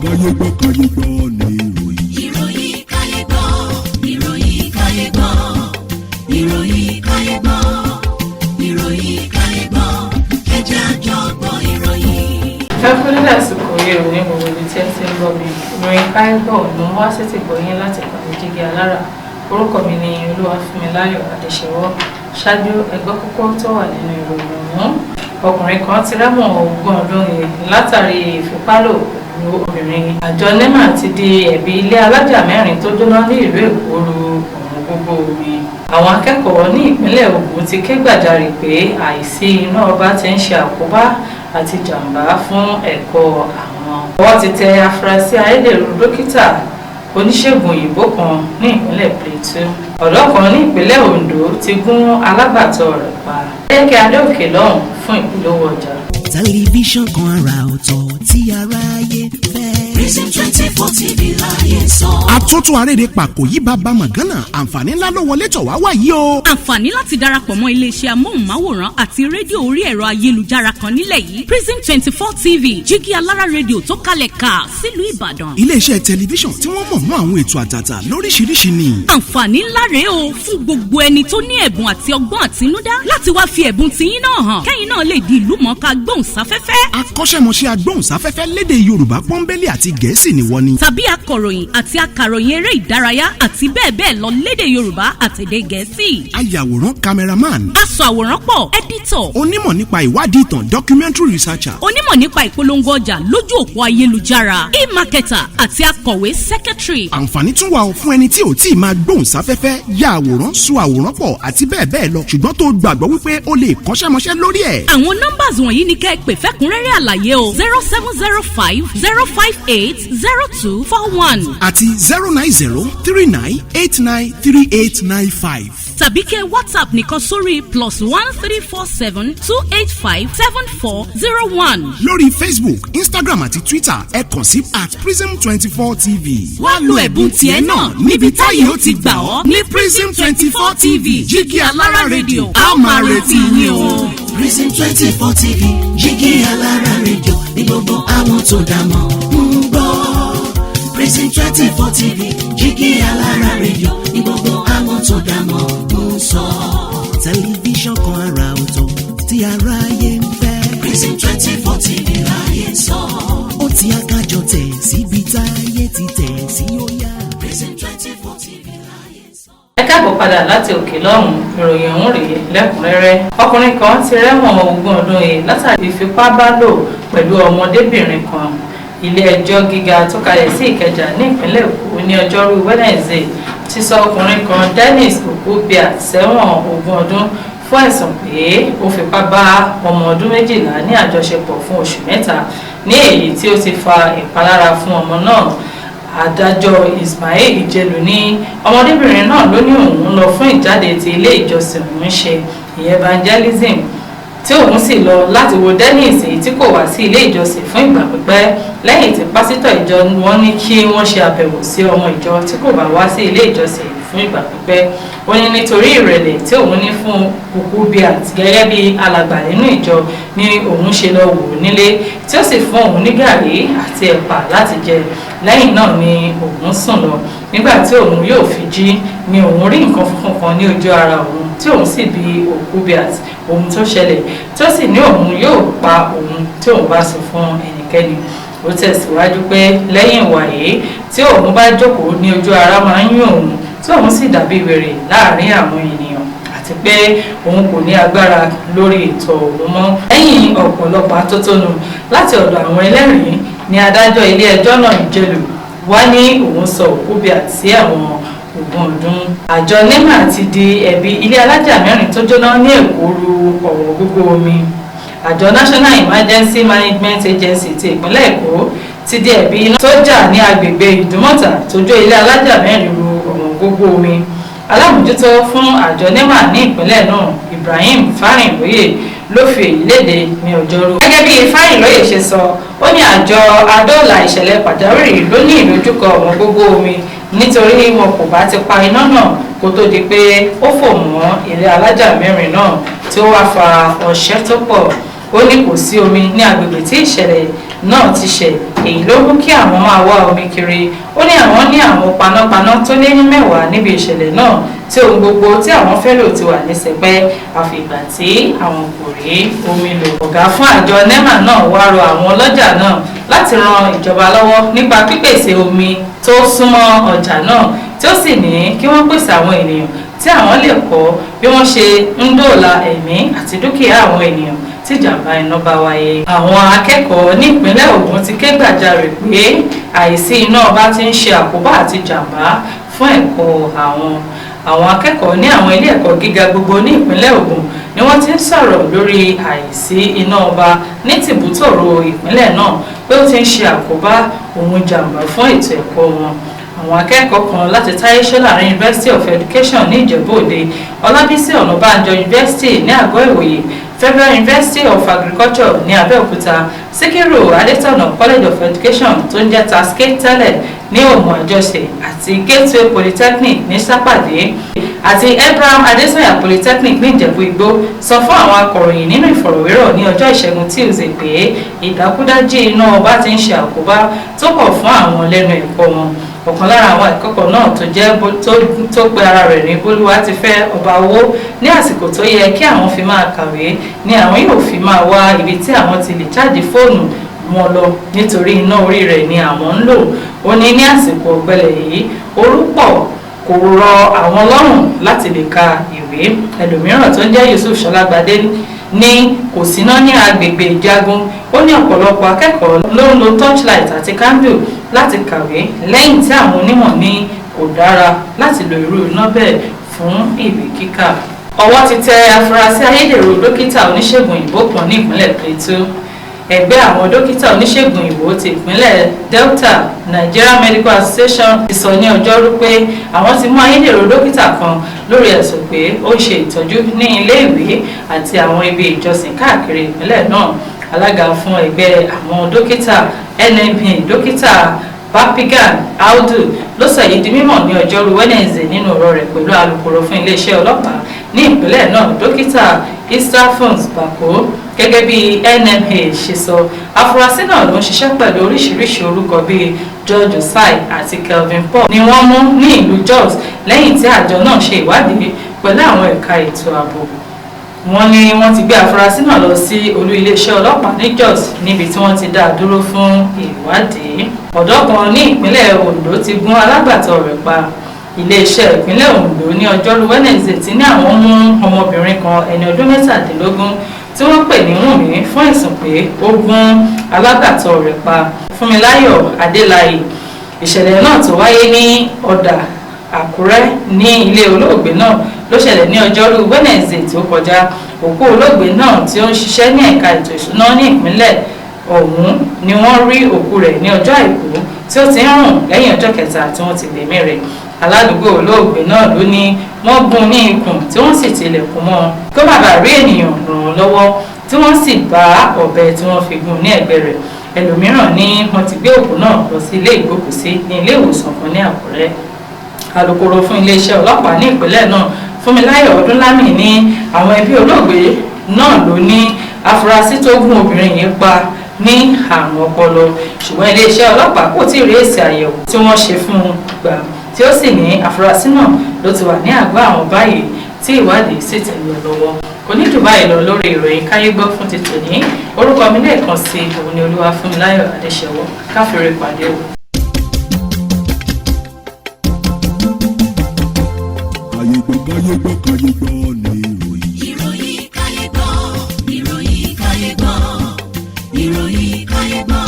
Káyé gbọ́, káyé gbọ́ ní ìròyìn. Ìròyìn káyé gbọ́, ìròyìn káyé gbọ́, ìròyìn káyé gbọ́, ìròyìn káyé gbọ́, ẹ jẹ́ a jọ gbọ́ ìròyìn. Ẹ kú dédé àsìkò yìí ò ní gbogbo ibi tí ẹ ti ń gbọ́ mi. Ìròyìn káyé gbọ́ ló ń wá sétí gbọ́ yín láti pàdé Jígí Alára. Orúkọ mi ni Olúwafúnmiláyọ̀ Adéṣewọ́. Ṣáájú, ẹgbẹ́ kókó tó wà nínú ìròyìn ọ̀hún. Ọkùnrin kan ti rẹ́wọ̀n 20 ọdún yìí látàrí ìfipálò pẹ̀lú obìnrin. Àjọ NEMA ti di ẹ̀bi ilé alájà mẹ́rin tó jóná ní ìlú Èkó ru ọ̀wọ́n gógó omi. Àwọn akẹ́kọ̀ọ́ ní ìpínlẹ̀ Ògùn ti ké gbàjarè pé àìsí iná ọba ti ń ṣe àkóbá àti jàǹbá fún ẹ̀kọ́ àwọn. Ọwọ́ ti tẹ afurasí ayédèrú dókítà oníṣègùn òyìnbó kan ní ìpínlẹ̀ Plateau. Ọ̀dọ́ kan ní ìpínlẹ̀ Ondo ti gún alágbàtọ́ rẹ̀ pa. Ẹ jẹ́ kí a dé òkè lọ́hùn fún ìpolówó ọjà. Tẹlifíṣàn kan àrà ọ̀tọ̀ tí aráyé fẹ́. Prism 24 TV láyé sọ. Àtúntò arédè pàkó yí bàbá mọ̀gánà, àǹfààní ńlá ló wọlé tọ̀ wá wá yìí o. Àǹfààní láti darapọ̀ mọ́ iléeṣẹ́ amóhùnmáwòrán àti rédíò orí ẹ̀rọ ayélujára kan nílẹ̀ yìí, Prism 24 TV, Jígí Alára Rédíò tó kalẹ̀ ká sílùú Ìbàdàn. Iléeṣẹ́ tẹlifíṣàn tí wọ́n mọ̀ mọ́ àwọn ètò àtàtà lóríṣiríṣi ni. Àǹfààní ńlá rèé o fún gbogbo ẹni tó ní ẹ̀bùn àti ọgbọ́n àtinúdá láti wá fi ẹ̀bùn tiyín náà hàn, kẹ́yìn náà lè di ìlú mọ̀ọ́ká gbóhùnsáfẹ́fẹ́. Akọ́ṣẹ́mọṣẹ́ agbóhùnsáfẹ́fẹ́ lédè Yorùbá pọ́nbélé àti Gẹ̀ẹ́sì ni wọ́n ní. Tàbí akọ̀ròyìn àti akàròyìn eré ìdárayá àti bẹ́ẹ̀ bẹ́ẹ̀ lọ lédè Yorùbá àtèdè Gẹ̀ẹ́sì. Ayàwòrán, cameraman. Aṣọ àwòrán pọ̀, editor. Onímọ̀ nípa ìwádìí ìtàn, documentary researcher. Onímọ̀ nípa ìpolongo ọjà lójú òpó ayélujára, e-marketer, àti akọ̀wé, secretary. Àǹfààní tún wà fún ẹni tí ò tí ì máa gbóhùnsáfẹ́fẹ́, ya àwòrán, sọ àwòrán pọ̀ àti bẹ́ẹ̀ bẹ́ẹ̀ lọ, ṣùgbọ́n tó gbàgbọ́ wípé ó lè kọ́ṣẹ́mọṣẹ́ lórí ẹ̀. Àwọn numbers wọ̀nyí ni kẹ́ ẹ pè fẹ́kúnrẹ́rẹ́ àlàyé o: 07050580241 àti 09039893895. Tàbí kẹ́ WhatsApp nìkan sórí +13472857401. Lórí Facebook, Instagram àti Twitter, ẹ kàn sí @prism24tv. Wá lo ẹ̀bùn tiẹ̀ náà níbi táyé ó ti gbà ọ́ ní Prism 24 TV, Jígí Alára Rédíò. A ó máa retí yín o. Prism 24 TV, Jígí Alára Rédíò ní gbogbo àwọn tó dá mọ̀ ń gbọ́. Prism 24 TV, Jígí Alára Rédíò ní gbogbo àwọn tó dá mọ̀ ń sọ. Tẹlifíṣàn kan àrà ọ̀tọ̀ tí aráyé ń fẹ́. Prism 24 TV láyé sọ. Ó ti akájọ tẹ̀ síbi táyé ti tẹ̀ sí, ó yá. Prism 24 TV láyé sọ. Ẹ káàbọ̀ padà láti òkè lọ́hùn. Ìròyìn ọ̀hún rèé lẹ́kùnrẹ́rẹ́. Ọkùnrin kan ti rẹ́wọ̀n 20 ọdún yìí látàrí ìfipábálò pẹ̀lú ọmọdébìnrin kan. Ilé ẹjọ́ gíga tó kalẹ̀ sí Ìkẹjà ní ìpínlẹ̀ Èkó ní ọjọ́rú Wednesday ti sọ ọkùnrin kan, Dennis Okubia, sẹ́wọ̀n 20 ọdún fún ẹ̀sùn pé ó fipá bá ọmọ ọdún 12 ní àjọṣepọ̀ fún oṣù 3, ní èyí tí ó ti fa ìpalára fún ọmọ náà. Adájọ́ Ismail Ìjẹlù ní ọmọdébìnrin náà ló ní òun lọ fún ìjáde tí ilé ìjọsìn òun ṣe, ìyẹn evangelism, tí òun sì lọ láti wo Dennis, èyí tí kò wá sí ilé ìjọsìn fún ìgbà pípẹ́ lẹ́yìn tí pásítọ̀ ìjọ wọn ní kí wọ́n ṣe àbẹ̀wò sí ọmọ ìjọ tí kò bá wá sí ilé ìjọsìn fún ìgbà pípẹ́. Ó ní nítorí ìrẹ̀lẹ̀ tí òun ní fún Okubiat gẹ́gẹ́ bí alàgbà nínú ìjọ ni òun ṣe lọ wò nílé, tí ó sì fún òun ní gàrí àti ẹ̀pà láti jẹ. Lẹ́yìn náà ni òun sùn lọ. Nígbà tí òun yóò fi jí ni òun rí nǹkan funfun kan ní ojú ara òun, tí òun sì bi Okubiat ohun tó ṣẹlẹ̀, tí ó sì ní òun yóò pa òun tí òun bá sọ fún ẹnikẹ́ni. Ó tẹ̀síwájú pé lẹ́yìn ìwà yìí, tí òun bá jókòó ní ojú ara máa ń yún òun, tí òun sì dàbí wèrè láàrin àwọn ènìyàn, àti pé òun kò ní agbára lórí ètò òun mọ́. Lẹ́yìn ọ̀pọ̀lọpọ̀ atótónu láti ọ̀dọ̀ àwọn ẹlẹ́rìí ní adájọ́ ilé ẹjọ́ náà, Ìjẹlù, wá ní òun sọ Okubiat sí ẹ̀wọ̀n 20 ọdún. Àjọ NEMA ti di ẹ̀bi ilé alájà mẹ́rin tó jóná ní Èkó ru ọ̀wọ́n gógó omi. Àjọ National Emergency Management Agency ti ìpínlẹ̀ Èkó ti di ẹ̀bi iná tó jà ní agbègbè Ìdúmọ̀tà tó jó ilé alájà mẹ́rin ru ọ̀wọ́n gógó omi. Alámòjútó fún àjọ NEMA ní ìpínlẹ̀ náà, Ibrahim Farinloye, ló fi èyí léde ní ọjọ́rú. Gẹ́gẹ́ bí Farinloye ṣe sọ, ó ní àjọ adóòlà ìṣẹ̀lẹ̀ pàjáwìrì ló ní ìdojúkọ ọ̀wọ́n gógó omi, nítorí wọn kò bá ti pa iná náà kó tó di pé ó fò mọ́ ilé alájà mẹ́rin náà, tí ó wá fa ọṣẹ́ tó pọ̀. Ó ní kò sí omi ní agbègbè tí ìṣẹ̀lẹ̀ náà ti ṣẹ̀, èyí ló mú kí àwọn máa wá omi kiri. Ó ní àwọn ní àwọn panápaná tó lé ní 10 níbi ìṣẹ̀lẹ̀ náà, tí ohun gbogbo tí àwọn fẹ́ lò ti wà ní sẹpẹ́, àfìgbà tí àwọn kò rí omi lò. Ọ̀gá fún àjọ NEMA náà wá rọ àwọn ọlọ́jà náà láti ran ìjọba lọ́wọ́ nípa pípèsè omi tó súnmọ́ ọjà náà, tí ó sì ní kí wọ́n pèsè àwọn ènìyàn tí àwọn lè kọ́ bí wọ́n ṣe ń dóòlà ẹ̀mí àti dúkìá àwọn ènìyàn tí ìjàmbá iná bá wáyé. Àwọn akẹ́kọ̀ọ́ ní ìpínlẹ̀ Ògùn ti ké gbàjarè pé àìsí iná ọba ti ń ṣe àkóbá àti ìjàmbá fún ẹ̀kọ́ àwọn. Àwọn akẹ́kọ̀ọ́ ní àwọn ilé ẹ̀kọ́ gíga gbogbo ní ìpínlẹ̀ Ògùn ni wọ́n ti ń sọ̀rọ̀ lórí àìsí iná ọba ní tìbútòrò ìpínlẹ̀ náà, pé ó ti ń ṣe àkóbá òun jàmbá fún ètò ẹ̀kọ́ wọn. Àwọn akẹ́kọ̀ọ́ kan láti Táyé Ṣọ́lárin University of Education ní Ìjẹ̀bú Òde, Ọlábísí Ọ̀nàbànjọ University ní Àgọ́ Ìwòye, Federal University of Agriculture ní Abẹ́òkúta, Síkírù Adétọ̀nà College of Education tó ń jẹ́ Taske tẹ́lẹ̀ ní Òmù Àjọṣe àti Gateway Polytechnic ní Sápàdé àti Abraham Adesanya Polytechnic ní Ìjẹ̀bú Igbó sọ fún àwọn akọ̀ròyìn nínú ìfọ̀rọ̀wérọ̀ ní ọjọ́ Ìṣẹ́gun Tuesday pé ìdákúdájí iná ọba ti ń ṣe àkóbá tó pọ̀ fún àwọn lẹ́nu ẹ̀kọ́ wọn. Ọ̀kan lára àwọn akẹ́kọ̀ọ́ náà tó jẹ́ tó pe ara rẹ̀ ní Bólúwa ti fẹ́ ọba owó ní àsìkò tó yẹ kí àwọn fi máa kàwé ni àwọn yóò fi máa wá ibi tí àwọn ti lè jáde fóònù wọn lọ, nítorí iná orí rẹ̀ ni àwọn ń lò. Ó ní ní àsìkò ọ̀gbẹlẹ̀ yìí, orú pọ̀, kò rọ àwọn lọ́rùn láti lè ka ìwé. Ẹlòmíràn tó ń jẹ́ Yusuf Ṣọlágbadé ní kò síná ní agbègbè Ìjagun. Ó ní ọ̀pọ̀lọpọ̀ akẹ́kọ̀ọ́ ló ń lo torchlight àti candle láti kàwé, lẹ́yìn tí àwọn onímọ̀ ní kò dára láti lo irú iná bẹ́ẹ̀ fún ìwé kíkà. Ọwọ́ ti tẹ afurasí ayédèrú dókítà oníṣègùn òyìnbó kan ní ìpínlẹ̀ Plateau. Ẹgbẹ́ àwọn dókítà oníṣègùn òyìnbó ti ìpínlẹ̀ Delta, Nigeria Medical Association, ti sọ ní ọjọ́rú pé àwọn ti mú ayédèrú dókítà kan lórí ẹ̀sùn pé ó ń ṣe ìtọ́jú ní ilé ìwé àti àwọn ibi ìjọsìn káàkiri ìpínlẹ̀ náà. Alága fún ẹgbẹ́ àwọn dókítà NMP, Dókítà Bapigan Audu, ló sọ èyí di mímọ̀ ní ọjọ́rú Wednesday nínú ọ̀rọ̀ rẹ̀ pẹ̀lú alukoro fún iléeṣẹ́ ọlọ́pàá ní ìpínlẹ̀ náà, Dókítà Istafuns Bako. Gẹ́gẹ́ bí NMA ṣe sọ, afurasí náà ló ń ṣiṣẹ́ pẹ̀lú oríṣiríṣi orúkọ bíi George Osai àti Kelvin Paul ni wọ́n mú ní ìlú Jos lẹ́yìn tí àjọ náà ṣe ìwádìí pẹ̀lú àwọn ẹ̀ka ètò ààbò. Wọ́n ní wọ́n ti gbé afurasí náà lọ sí olú iléeṣẹ́ ọlọ́pàá ní Jos, níbi tí wọ́n ti dá a dúró fún ìwádìí. Ọ̀dọ́ kan ní ìpínlẹ̀ Ondo ti gún alágbàtọ́ rẹ̀ pa. Iléeṣẹ́ ìpínlẹ̀ Ondo ní ọjọ́rú Wednesday ti ní àwọn mú ọmọbìnrin kan, ẹni ọdún 17, tí wọ́n pè ní Wùnmí, fún ẹ̀sùn pé ó gún alágbàtọ́ rẹ̀ pa, Fúnmiláyọ̀ Adéláyè. Ìṣẹ̀lẹ̀ náà tó wáyé ní Ọ̀dà Àkúrẹ́ ní ilé olóògbé náà ló ṣẹlẹ̀ ní ọjọ́rú Wednesday tó kọjá. Òkú olóògbé náà tí ó ń ṣiṣẹ́ ní ẹ̀ka ètò ìṣúná ní ìpínlẹ̀ ọ̀hún ni wọ́n rí òkú rẹ̀ ní ọjọ́ Àìkú, tí ó ti ń rùn lẹ́yìn ọjọ́ kẹta tí wọ́n ti gbẹ̀mí rẹ̀. Aládùúgbò olóògbé náà ló ní wọ́n gún ní ikùn, tí wọ́n sì tilẹ̀kùn mọ́ ọn kó má bàa rí ènìyàn ràn án lọ́wọ́, tí wọ́n sì bá ọ̀bẹ tí wọ́n fi gún ní ẹ̀gbẹ́ rẹ̀. Ẹlòmíràn ní wọ́n ti gbé òkú náà lọ sí ilé ìgbókùsí ní ilé ìwòsàn kan ní Àkúrẹ́. Alukoro fún iléeṣẹ́ ọlọ́pàá ní ìpínlẹ̀ náà, Fúnmiláyọ̀ Ọdúnlámì, ní àwọn ẹbí olóògbé náà ló ní afurasí tó gún obìnrin yìí pa ní àrùn ọpọlọ, ṣùgbọ́n iléeṣẹ́ ọlọ́pàá kò tí ì rí èsì àyẹ̀wò tí wọ́n ṣe fún un gbà, tí ó sì ní afurasí náà ló ti wà ní àgọ́ àwọn báyìí, tí ìwádìí sì ti lọ lọ́wọ́. Kò ní jù báyìí lọ lórí ìròyìn káyé gbọ́ fún ti tòní. Orúkọ mi lẹ́ẹ̀kan sí òun ni Olúwafúnmiláyọ̀ Adéṣẹwọ́. Káfíńrè pàdé o. Káyé gbọ́, káyé gbọ́, káyé gbọ́ ní ìròyìn. Ìròyìn káyé gbọ́, ìròyìn káyé gbọ́, ìròyìn káyé gbọ́.